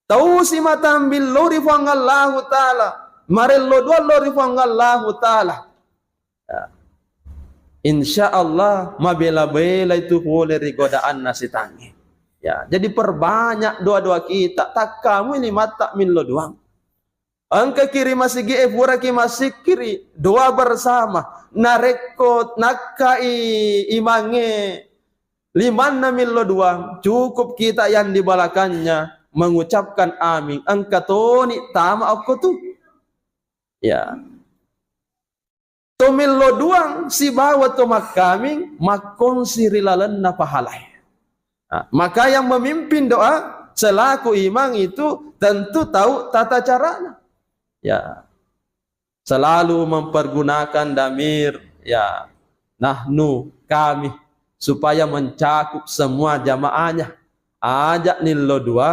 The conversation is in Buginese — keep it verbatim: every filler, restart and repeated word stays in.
Tau simata millau ri Puang Allahu Ta'ala, marello dua lao ri Puang Allahu Ta'ala. Ya. Insya Allah mabela-bela itu pole ri godaanna setangnge. Ya, jadi perbanyak doa-doa kita. Takkamu ini mata millau doang. Engka ki ri masigi e pura ki masikiri, doa bersama. Narekko nakkai imangnge limanna millau doang, cukup kita yang di belakangnya mengucapkan amin. Engka toni tama okko tu. Ya. To millau doang sibawa to makkaming makkongsi ri lalenna pahalae. Nah, maka yang memimpin doa selaku imam itu tentu tahu tata carana. Ya. Selalu mempergunakan damir, ya, nahnu, kami, supaya mencakup semua jamaahnya. Aja nillo dua